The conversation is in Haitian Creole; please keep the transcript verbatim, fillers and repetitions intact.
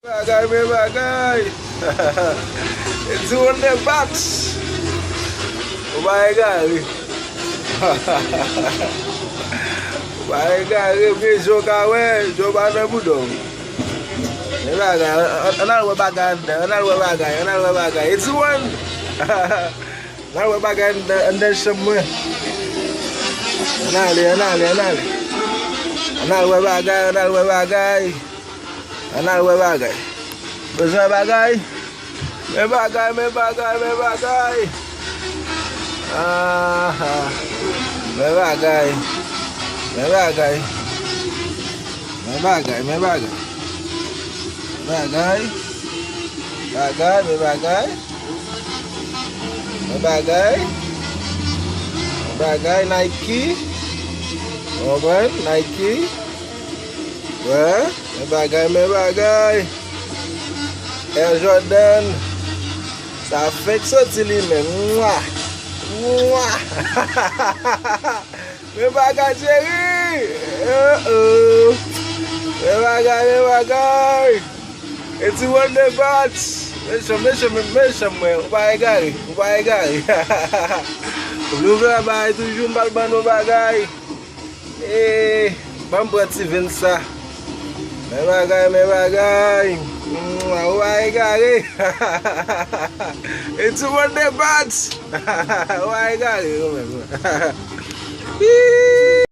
Bagay, men bagay. Ti Wonder Bat. Ou pa egare. Ou pa egare, men jan w ka wè, jan w pa nan bouda w. Men bagay, ann, ann al wè bagay anndan, ann al wè bagay, ann al wè bagay. Ti Wonder. Ann al wè bagay anndan, anndan chanm mwen. Ann ale, ann ale, ann ale. Ann al wè bagay, ann al wè bagay. Ann al wè bagay. Bezwen bagay? Men bagay, men bagay, men bagay. Aha. Men bagay. Men bagay. Men bagay, men bagay. Bagay. Bagay, men bagay. Men bagay. Men bagay, Nike. Ou konprann? Nike. Wè, men bagay, men bagay. Air Jordan. Sa fenk soti li menm. Mwa! Mwa! Men bagay, cheri! Oh, oh. Men bagay, men bagay! E Ti Wonder Bat! Mechan, mechan, mechan, mwen. Ou pa egare, ou pa egare. Ou vle bagay toujou, m pral ban nou bagay. Eh, ban m pran ti vin sa. Men bagay, men bagay. Mwa, ou pa egare. E Ti Wonder Bat. Ou pa egare, ou menm. Ih.